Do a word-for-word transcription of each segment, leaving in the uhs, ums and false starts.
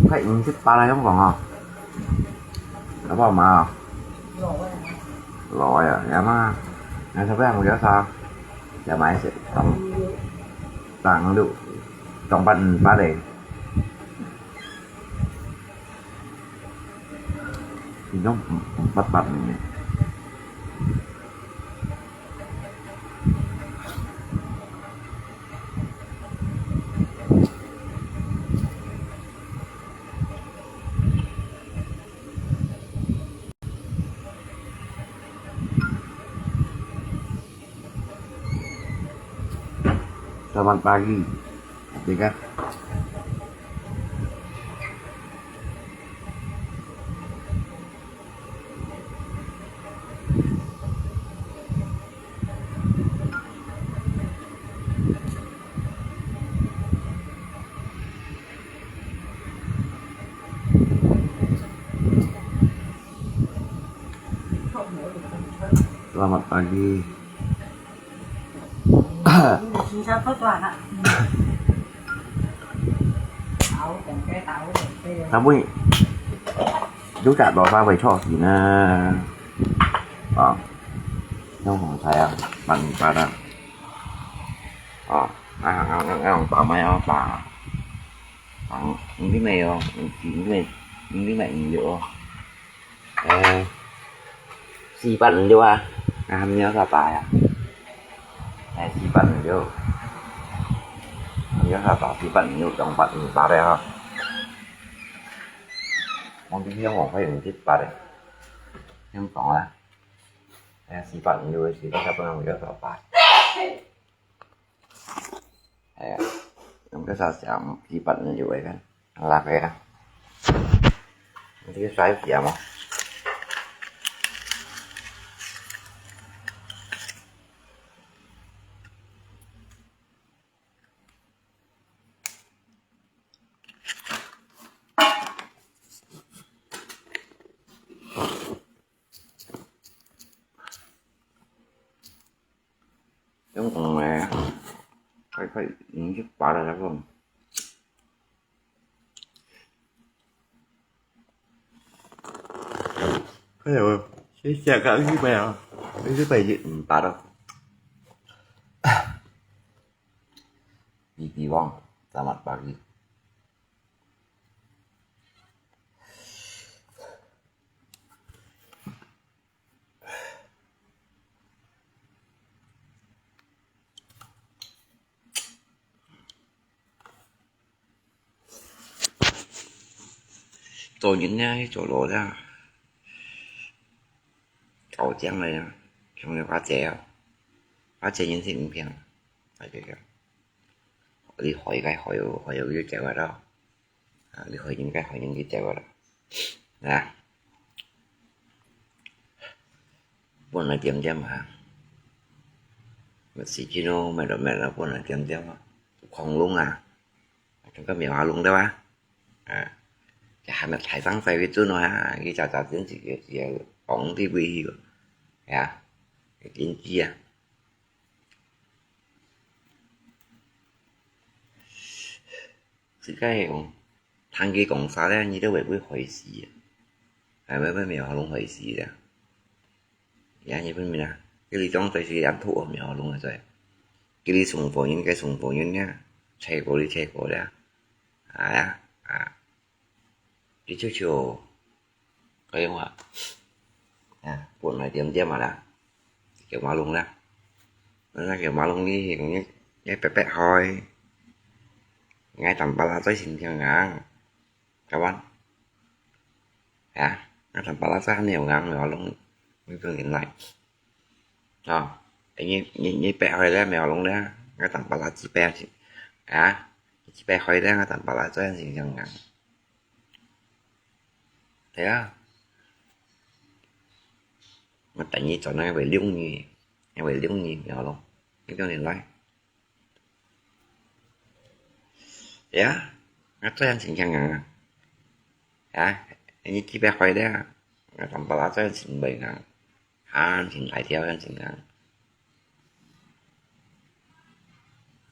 快五十八了，香港啊，好不好嘛？老了，ya嘛，那他不要我要啥？Ya买些，当，当路，当班五八嘞。你讲五八八呢？ Selamat pagi. Tiga. Selamat pagi. Tapi, juga dosa phải cho gì nè. À, trong phòng saya, bạn bạn à. À, à, à, à, à, bà mày à, bà. Bạn, cái này à, cái này, cái này nhiều. Ờ, xì bần liu à. À, mình nhớ cả bài à. Ờ, xì bần liu. Mình nhớ cả bài, xì bần liu, trong bài mình bài đây hả? Không biết hiếu không phải mình thích bài đây. Hiếu tổng à. Ờ, xì bần liu, xì bần liu, mình nhớ cả bài. Ờ, mình cái sao sao, xì bần liu ấy kan. Là cái à. Mình cái xoáy xì à mà. Yung kung, eh, kay, kay, yung sik para sa kung. Kaya, sik siya ka, yung sik pa ya. Yung sik pa yung sik para. Bibi Wong, selamat pagi. Cho những ngay cho lỗ ra. Cậu chén này, trong này khóa trẻ, khóa trẻ những gì cũng phiền. Phải kìa. Đi hỏi cái hỏi, hỏi cái chèo ở đâu. À, đi hỏi những cái hỏi những cái chèo ở đâu. Nè. Buôn nói tiêm tiêm hả? Mà xí chi nô, mày đó mày là buôn nói tiêm tiêm hả? Không luôn à? Trong cái miệng hoa luôn đấy ba? À. Chả hẳn là thái sang phải cái chú nó hả? Cái chả chả tiến sĩ cái gì bóng đi bì hì. Ya. Cái kiến chi à? Sự cái hông, thằng kia còn sao đấy, như đó vậy với hỏi gì à? Ai, với, với mèo hoa luôn hỏi gì đấy. Ya, như bên mình à, cái lý trong tay thì ăn thuốc mèo hoa luôn rồi. Cái lý sùng phổ nhân, cái sùng phổ nhân nhá. Chạy bộ đi, chạy bộ đấy. À, à. Cái chiều chiều. Có đúng không ạ? À, buôn nói tiêm tiêm mà đã. Kiểu má lùng đã. Nó ra kiểu má lùng đi thì cũng như, như pẹt pẹt thôi. Ngay tầm ba lá tới xin theo ngã. Các bạn. Hả? Ngay tầm ba lá tới nhiều ngã rồi họ lùng. Mới phương hiện lại. Ờ. Cái như, như, như pẹt hơi đấy, mèo lùng đấy. Ngay tầm ba lá chỉ pẹt. Hả? Chỉ pẹt hơi đấy, ngay tầm ba lá tới xin theo ngã. Thế á. Mà tại vì cho nó về liêu nhì, nó về liêu nhì nhỏ luôn. Cái cho nên lấy. Thế á. Nó cho anh xin chăng à? Hả? Anh chỉ bé khỏi đấy à? Nó tầm ba lá cho anh xin bảy ngàn. Hả, anh xin lại theo anh xin ngàn.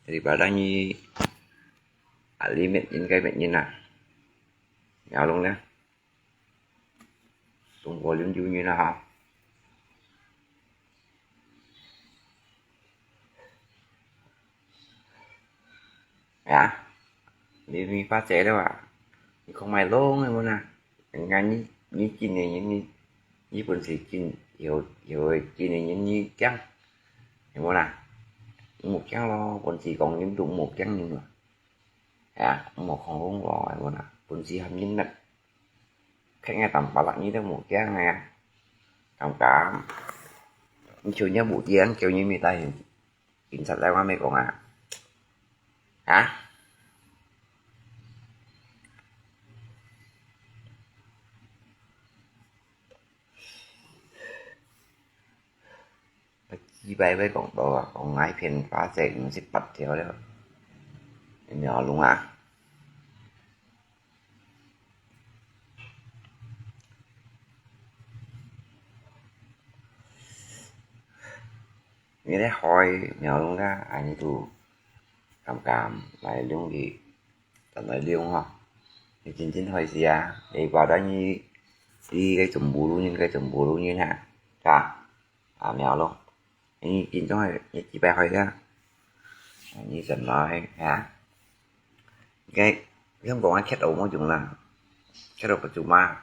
Thì bảo đang như à, lý miệng nhìn cái miệng nhìn à. 苗龍呢？中國零九年了哈。哎呀，你，你發財了啊？你講買龍个無啦？人家你，你今年你，你本事今，有，有个今年你驚，有無啦？無驚咯，本事講人都無驚人咯。哎呀，無講龍咯，有無啦？本事喊人啦。 看𠊎當巴拉，你都無驚啊？敢敢？你叫人無驚，叫人咪帶警察來，我咪講啊？啊？幾擺會講到啊，講𠊎騙花姐五十八條了，有無有用啊？ 你咧害苗龍啊，恁樣都敢敢來用佢，敢來用吼。你真正害死啊！你把得你，你个全部路人，个全部路人啊，是吧？ 啊，苗龍，你今朝係，你幾擺開个？你真來啊？該香港个cat無用啦，cat不做嘛。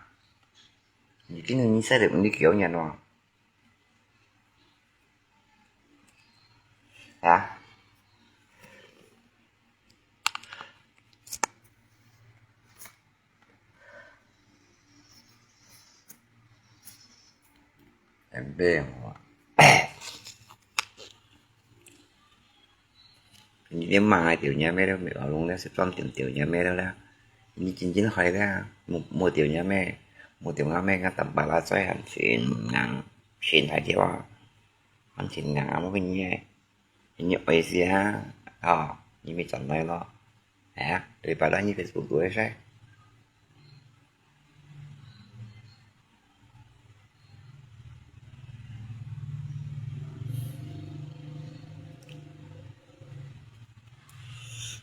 你今日你晒得你幾多年咯？啊？ Em bé hor. Ni dia mang ai tiểu nha me đó, mẹ bảo luôn đó, sẽ tóm tìm tiểu nha me đó đó. Ni chính chính hỏi đó, mua, mua tiểu nha me, mua tiểu nha me, ngã tầm bà lá xoay hẳn xin ngang, xin hai triệu à. Hẳn xin ngang, mua cái nhẹ. Ni oi sia, ha, ni mi chọn này lo. Ha, daripada ni Facebook dua saya.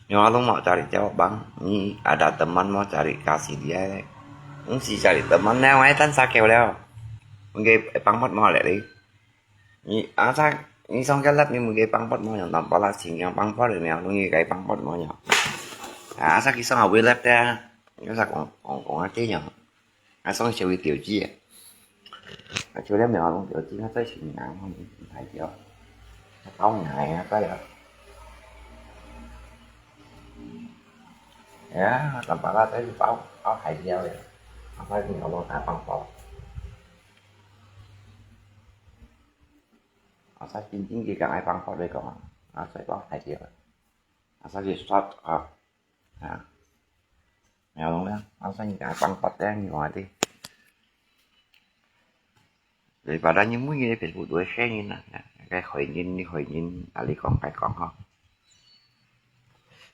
Nyo alung mau cari jawab, Bang. Ni ada teman mau cari kasih dia. Mesti cari teman, nang ai tan sakit leo. Mungkin pangpat mau lek li. Ni, asa, ni song ka lap ni mungkin pangpat mo yang tampa la sing yang pangpat ni yang ni kai pangpat mo yang. Asa ki song a wi lap ta. Asa kong, kong, kong ate yang. Asa song siya wi tiểu鸡. Asa siya wi tiểu鸡, asa sing yang, hai dia. Tao ngai asa ya. Ya, tampa la asa tao, tao hai dia ya. Asa ni lo ta pangpat. Asa chính chính cái cái ai pang pot đây còn. Asa có hai triệu. Asa cái short à. Ha. Nè, đúng không? Asa những cái ai pang pot đây như vậy đi. Daripada như mũi như Facebook dua share như nè. Cái khỏi nhìn, như khỏi nhìn, à, lý con cái con ho.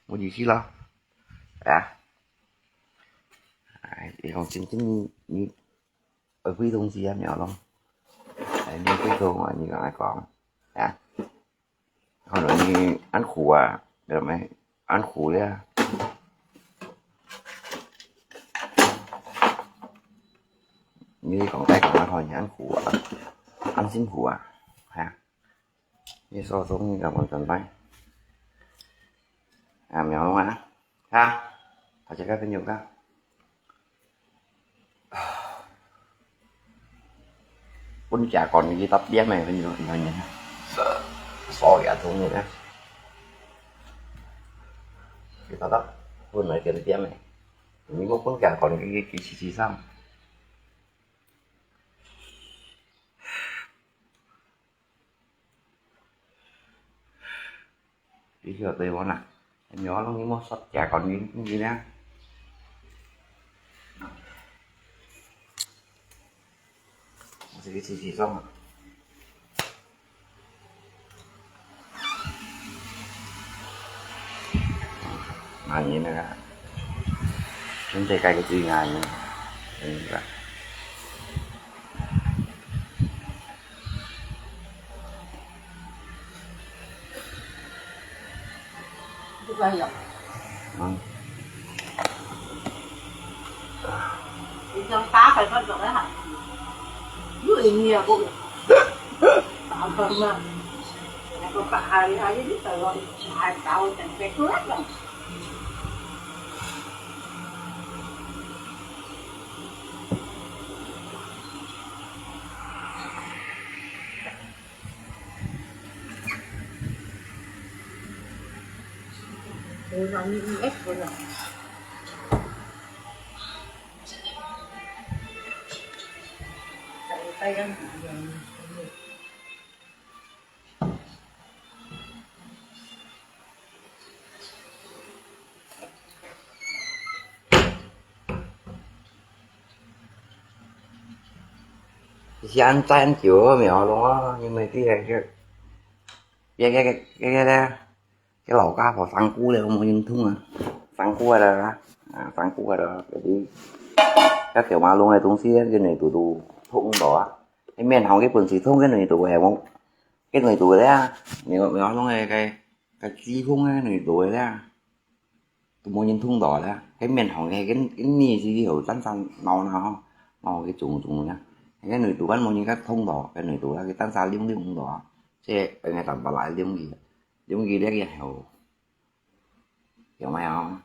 Mũi gì xí lo. À. À, thì còn chính chính như, như 呃，贵东西啊，苗咯。哎，你贵东啊，你讲来讲，啊，可能你恁苦啊，对没？恁苦呀。你讲来讲啊，可能你恁苦啊，恁辛苦啊，啊。 你所中意个我准备。啊，苗龙啊，啊，大家个朋友个。本家讲你搭边个朋友，朋友，所以啊，中意个。你搭搭，本来点点个，你莫本家讲你去去去上。 你曉得無啦？你愛弄你莫煞假講你你呢？我這個自己裝啊。 Nganyên na ka. Chúng ta cái cái gì nganyên. Ini ka. Bukan ya. Hmm. 像打開个做个哈，有一年个，打开嘛，那个打开，还有你等我，还打我等个过来了。 時間真久，無弄啊，因為這個，這個，這個，這個咧，這老家伙生菇咧，無人捅啊，生菇个啦，啊，生菇个啦，這個，這條馬弄个東西咧，這內肚都捅到啊，這面頭个本事捅个內肚个，無，這內肚个啊，無，無弄个，个，个枝縫个內肚个咧。 都無人捅到啦。該面項个，該，該泥是有單單鬧鬧吼，鬧个種種啦。該內肚還無人家捅到，該內肚啦，佢單單溜溜到啊。這應該淡薄來溜佢，溜佢了以後，有沒有？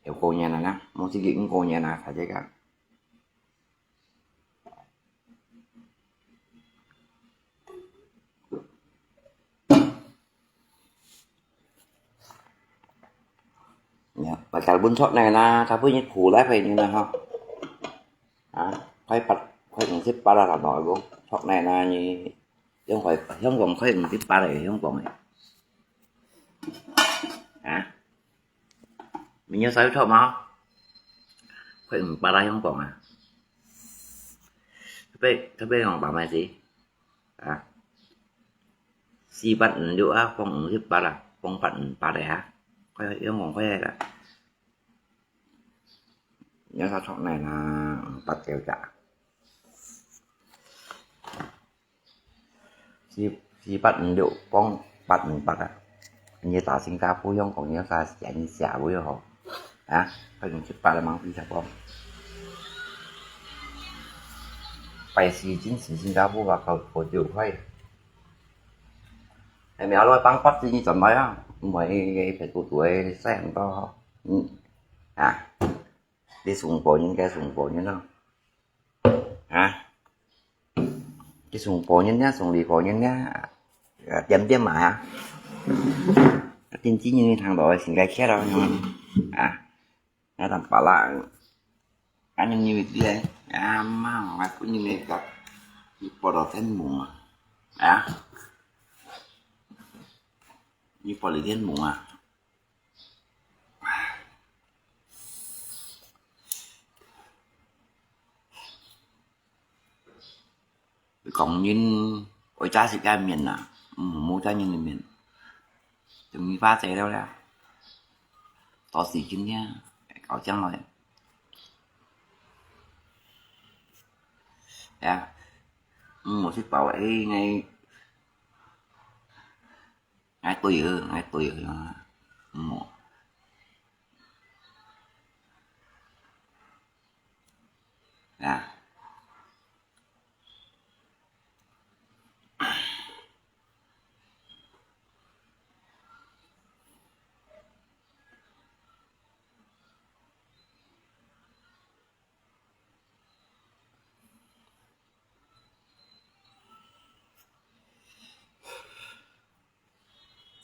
有過年了啦，莫自己過年了，大家个。 Ya, pasal pun sok nai na, tapi ni kulai pa ini na ha. Ha, kai pat, kai ngsit para ka no bo. Sok nai na ni, yung kai, yung kong kai ngsit para yung kong. Ha? Mình nhớ sao chọn mà. Kai ngsit para yung kong à. Tapi, tapi yung pa mai si. Ha? 四八五六啊，放五十八啊，放八五八个啊，快用讲快个啦。你要他创哪啦？八九个。四，四八五六，放八五八啊。你打新加坡用讲，你要他写，你写不就好？啊，快点去八了，忙比较好。拜四进去新加坡吧，搞，搞九块。 係咪啊？來幫八字你轉來啊？毋係，別個個个細人多。嗯，啊，你送貨人，該送貨人咯。啊，你送貨人呀，送禮貨人呀，啊，點點嘛啊。啊，點知你聽到个先該切咯，啊。 啊，淡薄啦。啊，你以為這个，啊，媽，𠊎本人个，你報到天門啊？啊？你報到天門啊？ 講人愛惜自家个面啊，毋好無惜人个面。就你花濟了啦，到時間呀，搞將來。哎呀，嗯，我去保，哎，哎，哎，對哦，哎，對哦，嗯。 啊。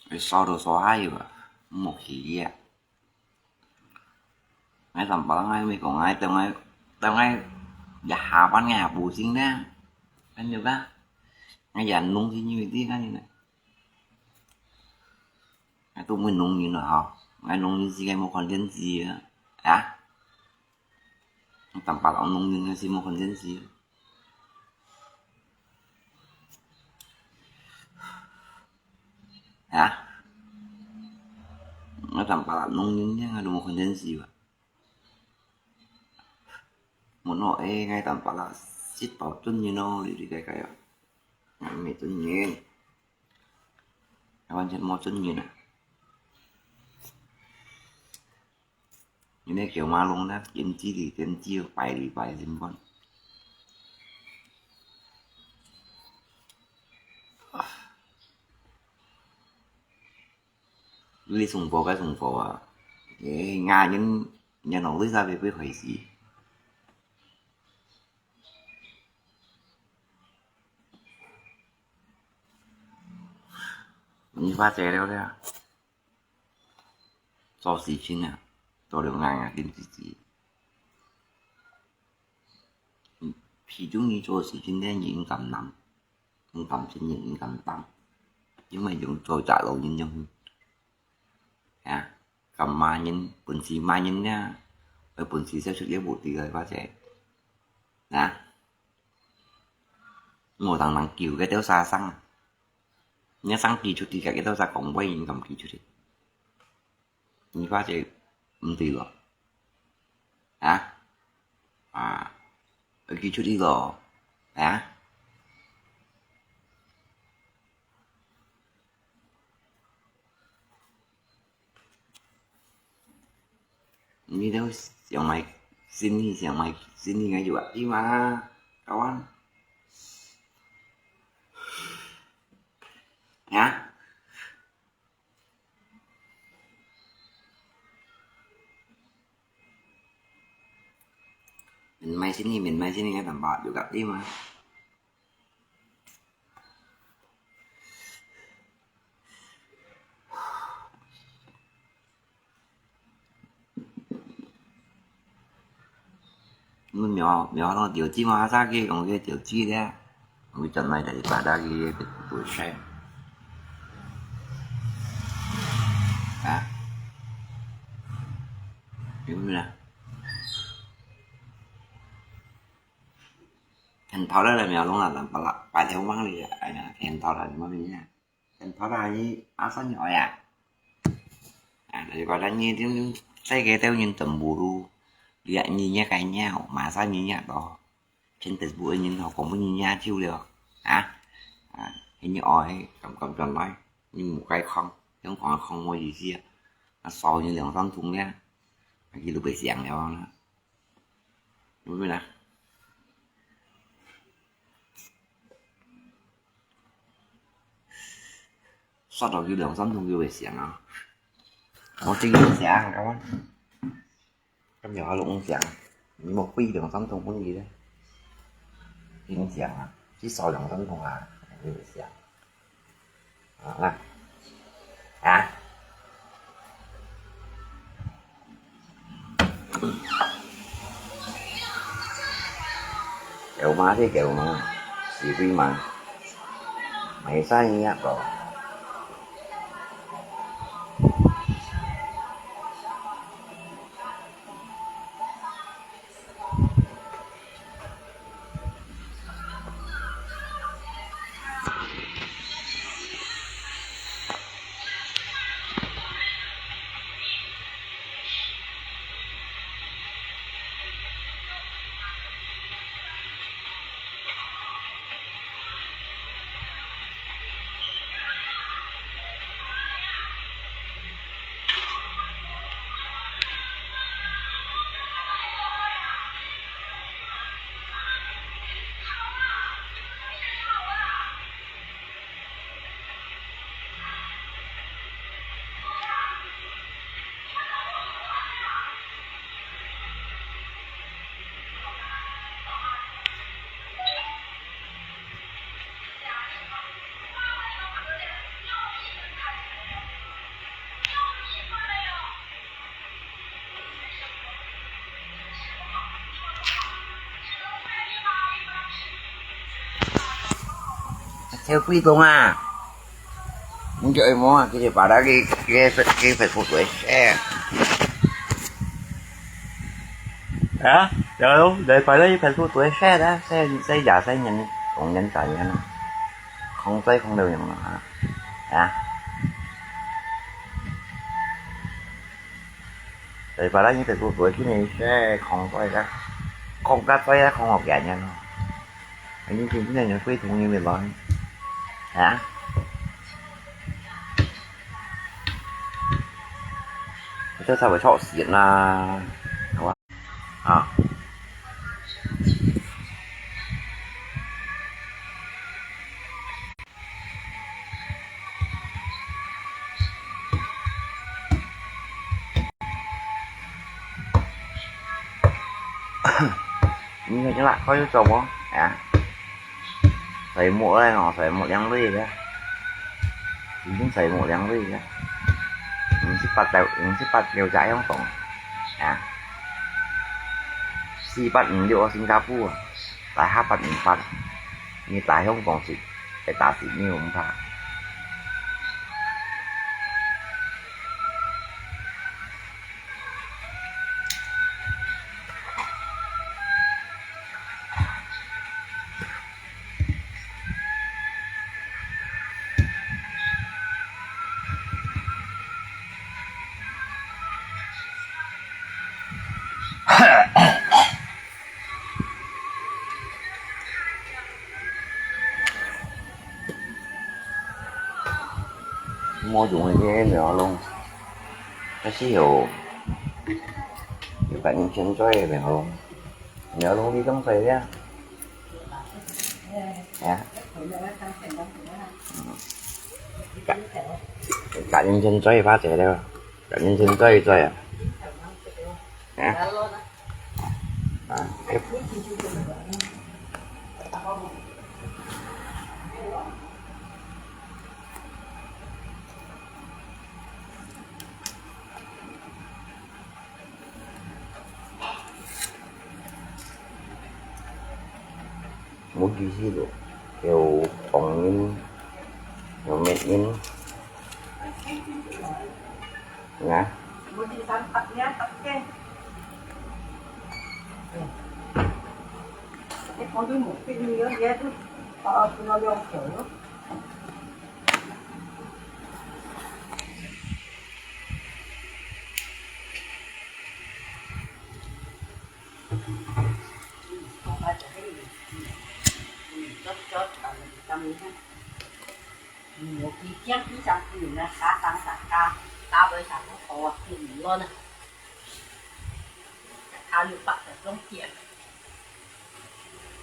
會燒到燒下去啊，莫去啊。𠊎上班𠊎咪講，𠊎等𠊎，等𠊎一下班𠊎也無心呢，看著吧？𠊎也弄死你們這樣呢。𠊎都毋係弄人了吼，𠊎弄人時間無看電視啊，啊？𠊎上班弄人个時無看電視啊。 啊？𠊎上班弄人呢，𠊎都無看電視啊。問我，哎，𠊎上班食飽轉人咯，你，你該該啊？𠊎毋係轉人，𠊎完全無轉人啊。因為狗馬弄呢，點擊率點擊率，百里百新聞。你送貨該送貨啊，誒，亞人，人老弟在被被害死。你發财了了。 做事情啊，做了硬硬跟自己。嗯，其中你做事情呢，你毋敢諗，毋敢承認，毋敢擔，因為用做假老人樣。啊，敢罵人，本事罵人呢，有本事就出去無敵个，或者，啊，無人能救个，都殺生啊。 你生寄出去，佢都在講話，你敢寄出去？你發覺毋對咯？啊？啊，愛寄出去咯？啊？你都想買生意，想買生意个有啊，對嘛？搞啊！啊？免買生意，免买生意个淡薄有个，對嘛？ 你苗，苗咯，條枝嘛，啥个講个條枝咧？我轉來就係把那个不是。啊？有没有啊？很讨厌的苗弄了，把它摆在碗里，哎呀，很讨厌，什么名啊？ 等頭啦，你阿三你愛啊？啊，就係講咱呢種細个兜人全部都，你啊，你也該鳥，馬上你也到，全部个人吼，講不你也走了，啊？啊，你愛，敢敢轉來，你無該空，用空空無意思啊。啊，少你兩三桶咧，啊，佢都袂想了啦。 有咩啦？刷到佢兩三桶佢會想啊。我真个想，咁啊。咁樣還弄想，你莫費兩三桶分佢咧。真想啊，至少兩三桶啊，佢會想。 啊，啊。狗嫲係狗嫲，死鬼嫲，買生意啊，哥。臭屁公啊！你就愛摸啊，佢就把那个，个，个Facebook都會share。啊，有，你把那个Facebook都會share啊，share，share也share人，同人打人啊，控制控到人啊，啊。 Daripada你Facebook都會去那share，控制个，控制个，控制个人咯。你真正人會同意你咯？啊？這才會著線啊，係嘛？啊。 你看這啦，可以做無？啊，洗目了哦，洗目兩類个，已經洗目兩類个，五十八條，五十八條在香港，啊，四八五六新加坡啊，大下八五八，你大香港食，會打死你毋怕。 無用个苗農，該係有，有感情存在个苗農，苗農你當在呀？啊？嗯。感，感情存在吧，這个，感情存在在啊。啊？ 啊，無意思咯，有黃人，有搣人。 Nga.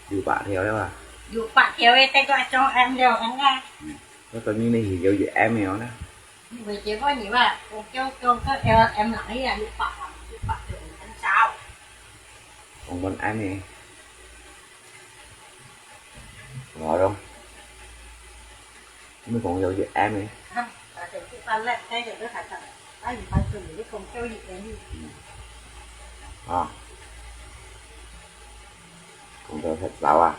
六百條了啊？六百條个，得到一張M了，嗯啊。嗯，該等於你係有一M了呢。你會結果你話，我叫，叫，叫L M來啊，六百啊，六百就很少。講講M个。好咯。 你講有一M个？啊，大家一般咧，大家都還講，啊，一般都有一講叫一M。啊。講到食飽啊，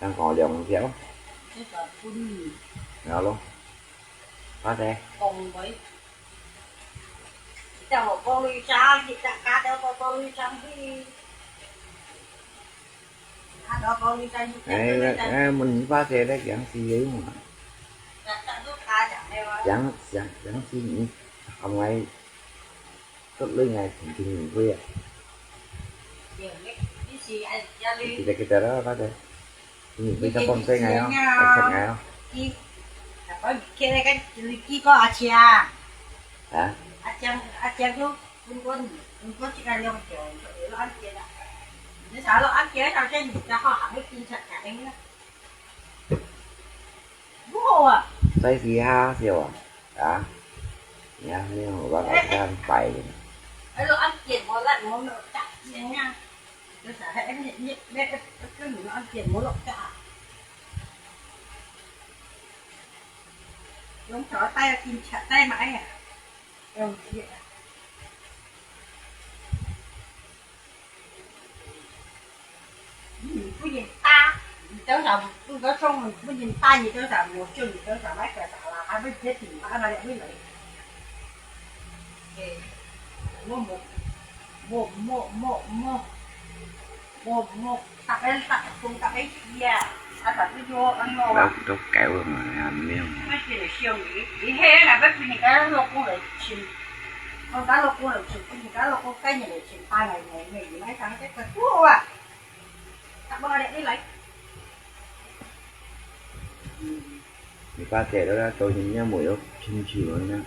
正講兩條。這個不利。然後咯，好的。講喂，一隻好玻璃渣，一隻假條玻璃渣去。 哎，哎，問你爸姐咧，養死个嘛？養，養，養死你，行來，做你來聽聽你會啊？你在，你在啦，爸姐。你會在講這个哦，在講哦。啊？啊，講，講這个兩條，就落暗晡啊。你查落暗晡，頭先你才好行去警察局个。不好啊。在地下是吧？啊？你看，你看，我把它这样摆的。哎，落暗晡，我来，我没有打钱啊。就是，哎，你，你，你，你，你落暗晡，我落假。用手带啊，警察带嘛，哎呀。 你不能打，你多少不能送，你不能打，你多少没收，你多少买个啥啦，还不决定，把那个未来。哎，我没，没，没，没，没。 我，我，逐个，逐，逐个去啊，啊，逐个約安咯啊。都，都改了嘛，也没有。那现在想你，你那个要不你跟老公来请，我跟老公来请，你跟老公跟你来请，他来，来，来，你来讲这个多啊，他不来，你来。嗯。 你爸姐都在做生意，没有亲戚了呢，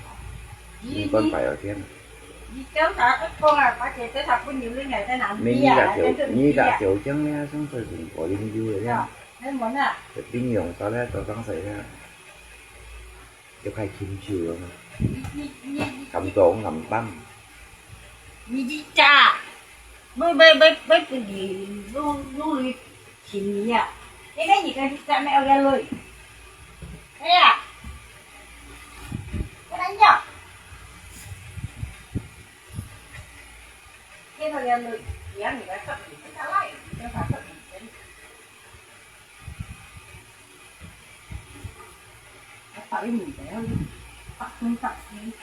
你，你，你，你爸爸有钱。你叫啥个讲啊？把姐姐她不牛奶奶在哪里啊？你那酒，你那酒精呢？上次是我啉酒的呢。那么呢？这冰用啥呢？早上谁呢？就开清酒了嘛。你你你你，感动感动。你去炸，不不不不不，你弄弄你。 请你呀，因为你跟下面有点累。哎呀，不能叫，天都要累，你让你来上，你不下来，你就把这里。 八个年代，八分八分。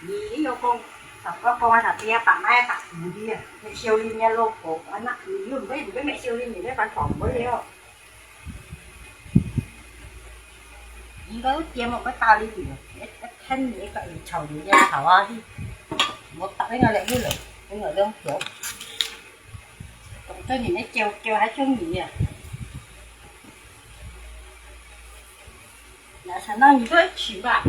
你又讲，十个讲啊，十个啊，八个啊，八分的啊，那少林的老婆，啊，那你又不会，不会买少林，你那翻床不了。你个节目不搭理你了，那那看你那个吵你的吵啊，你我打那个来又来，那个两条，总之你那叫叫还叫你呀。 那相当于都要去吧。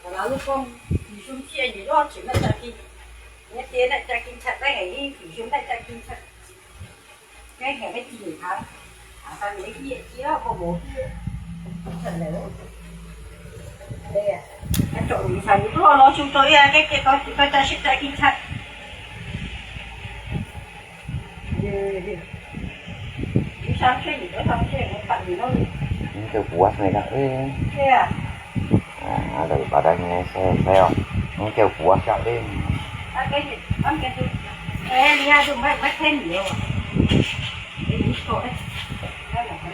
我老是讲，弟兄姐，你都要去那家庭，你爹那家庭吃，那个弟兄那家庭吃，那个没地方，啊，他没地，只要我没地，不可能。对呀，那种你看，你都要老兄弟呀，这这个这个家庭家庭吃。 你就buat mereka, eh. Iya. Ah, daripada ini saya, saya, ini jauh buat kali. Pakai, pakai tu. Eh, lihat tu, mai, mai ten dia. Eh, ni kau, eh.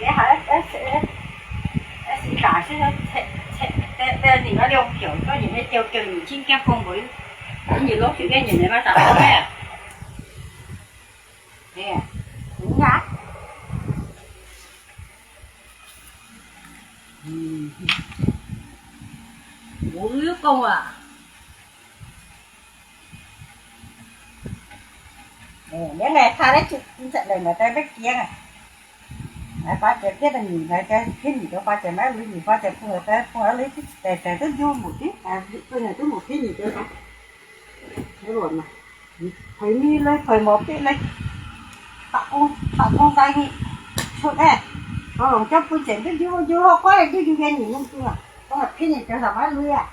Lihat, eh, eh, eh, si tak, si tak, cek, cek, eh, eh, ni ada orang kau, kau ni, eh, kau, kau ni, cingkang kau boleh. Ini lo, si dia ni, ni macam apa ya? 哎呀，人家，嗯，我有讲啊。哎，原来他那就，你这人嘛，在那边讲啊。来，把这别的你来，在骗你的话，在那里你把这朋友，在朋友里，在，在这就目的，啊，本来就目的你的。 Hello，嘛，你陪你來陪毛病來，打工打工帶你出來，老公叫不见得就就好，过来就就给你弄住啊，我骗你多少万lui啊？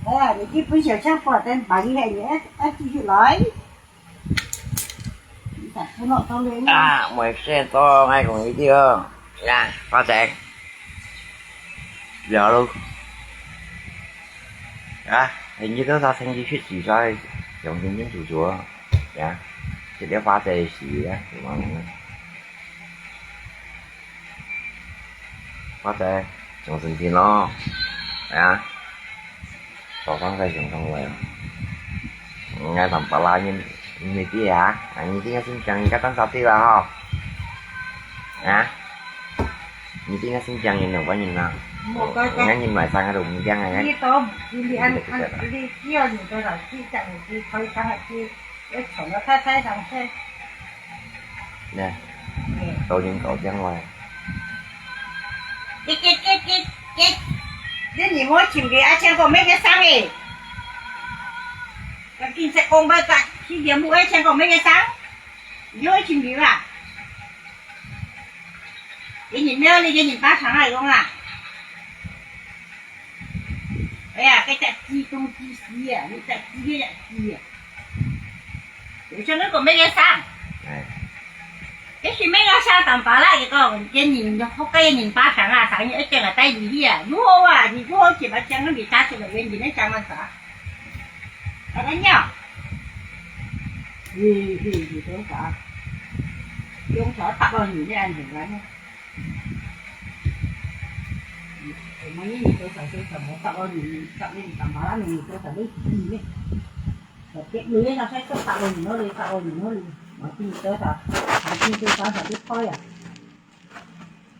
哎呀，你去分小钱花，等把你还你哎哎继续来。 啊，每事都爱讲一句哦，呀，花姐，聊咯。啊，你这啥生意去洗刷，用心清楚做，呀，这个花姐洗呀，怎么了？ 花姐，上身边咯，哎呀，早上在上上位啊。Ngai tampala你，你没地啊？啊，你这个心讲，你个当啥地了哈？啊？你这个心讲，你两个人啊？我刚刚，你看你买三个都不讲啊？你都，你按，按，你只要你多少去讲，你就可以讲下去。 要宠到太太上去。呢，嗯。都已经搞僵了。给给给给给，这你莫请给阿强讲没个声诶。要跟这讲白话，去节目阿强讲没个声，你会请给吧？给你没有，你给你打赏啊，用啊。 哎呀，这只鸡东鸡西啊，你这鸡个呀鸡啊。有些人讲没个啥，哎。也许没个啥，但罢了，一个人好个人巴掌啊，啥人一点啊，带你去啊，如何啊，你如何去把钱给他出来，你能想办法？哎，那娘，你你你说啥？用啥打到你那样子呢？ Umanya ni tosa tosa mo tak lo ni tak ni tambah ni tosa ni ni. Tapi ni na sai tak lo ni no le tak lo ni no le. Mati ni tosa, mati ni tosa sa tu koi ya.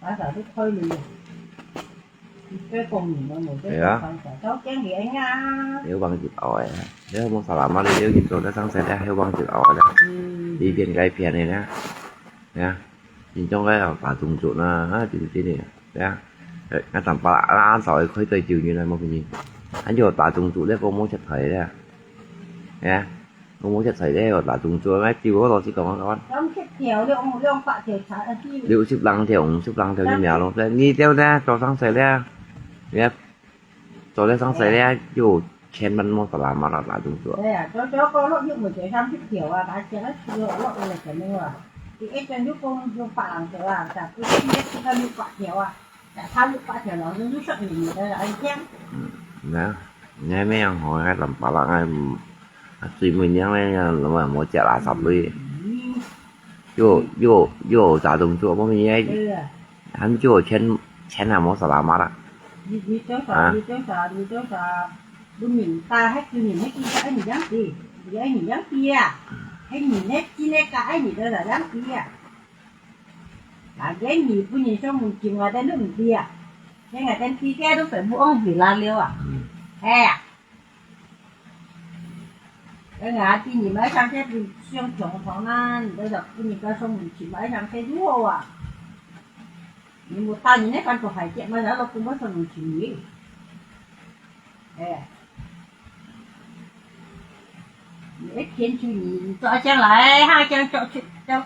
Sa sa tu koi ni ya. Cái con ni no mo cái sa sa cháu chén thì anh á. Nếu bằng dịp ỏi, nếu không salamat đi, nếu dịp rồi nó sáng sẽ đã, nếu bằng dịp ỏi đó. Đi biển gai phiền này đó. Nha. Nhìn trong cái là phá trùng trộn là, ha, thì, thì, thì, nha. Ê, ngay tầm bà lạ, ăn sỏi khói tơi chiều như này một cái nhìn. Anh cho phá trùng trộn đấy, cô muốn chặt thầy đấy à. 哎呀，我無食材料，拿種做，買丟个老師講个。三十條，兩，兩百條茶，啊，丟。六十零條，五十零條就苗咯。你兜呢，做生菜了，你看，做了生菜了，有千萬莫salamat啦，拿種做。對啊，做，做个落又毋係三十條啊，拿錢啊，收落落來肯定啊。第一陣就講六百零條啊，十幾天就到六百條啊。 Thao六百條咯，就，就十年个啦，恁樣。嗯，那，你還沒養好，還兩百啦，還，啊，最尾娘咧，那麼無食垃圾類。嗯。又，又，又有啥動作？我們也，對啊。他們就有錢，錢還無salamat啦。你，你做啥？啊？你做啥？你做啥？你明白，還今年，還今年，哎，你養雞，你，哎，你養雞啊？哎，你呢？今年个，哎，你做啥養雞啊？ 啊，該你分人上門尋𠊎兜都毋知啊，該𠊎兜知个都全部往回拉了啊。嗯。哎呀，該𠊎知你們上街比相同同啊，你兜就分人家上門尋，買上街就好啊。你無打人家，敢做海街，買了老公婆上門尋你。 哎，你一天就你做將來，還將做出，做，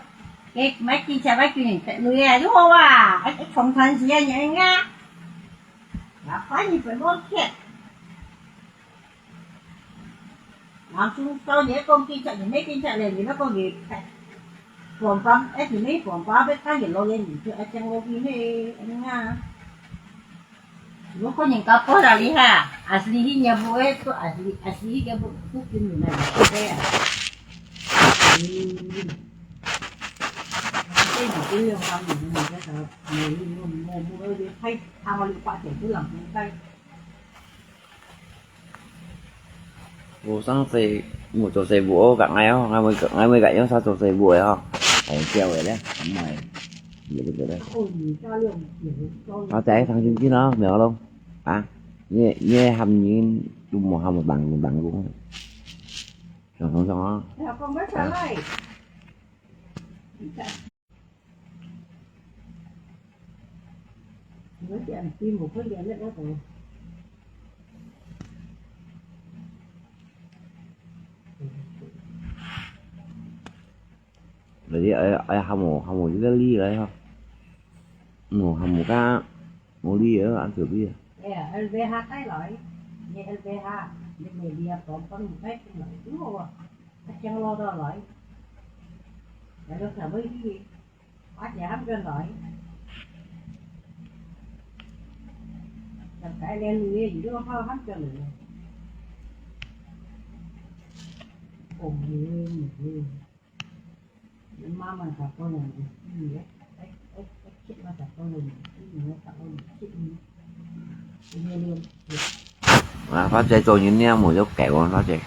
該買警察買救人得鐳啊，就好啊，還，還重擔時啊，你啊，麻煩你分我錢。然後中秋你講警察，你買警察咧，你要講你，哎，放放，哎，你買放放，要看你老人，你就愛將我給你，哎呀。 Bukan yang kapal lah lihat. Asli hi nya bu eh tu asli, asli hi nya bu tu kini na. Asli hi nya bu. 無生事，無做事無好，講𠊎哦，𠊎會，𠊎會講有啥做事無个哦，好笑个咧，毋係，有个咧。啊，在上進進哦，沒有咯，啊，你，你喊人都無喊我打工打工，想想想啊。老公，我上來。 Jadi ai, ai hamu, hamu juga li ai ha. Mu hamu ka, mu li ya, an tu li ya. Ya, L B H 帶來，你L B H，你無li ya，當當你帶進來就好啊。啊，香料到來，來到啥位去？ Aja ham kön loi. Sampai len lui, yu hao ham kön loi. Ôm yu, yu. Mama sa ko len, yu, eh, eh, eh, kit ma sa ko len, yu, sa ko len, kit yu. Yu, yu, yu. 啊，花姐做人呢，無要狗啊，花姐。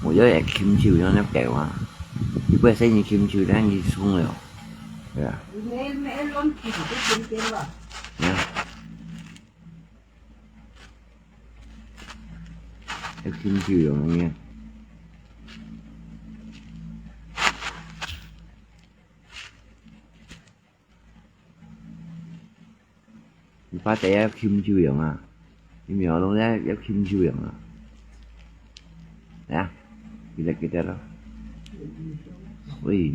無要會禽獸樣樣狗啊。一般生意禽獸，等於衝了。對啊。你，你亂起你就天天吧。嗯。要禽獸樣樣。 你把第一禽獸樣啊？你苗龍咧要禽獸樣啊？啊？記得記得咯。所以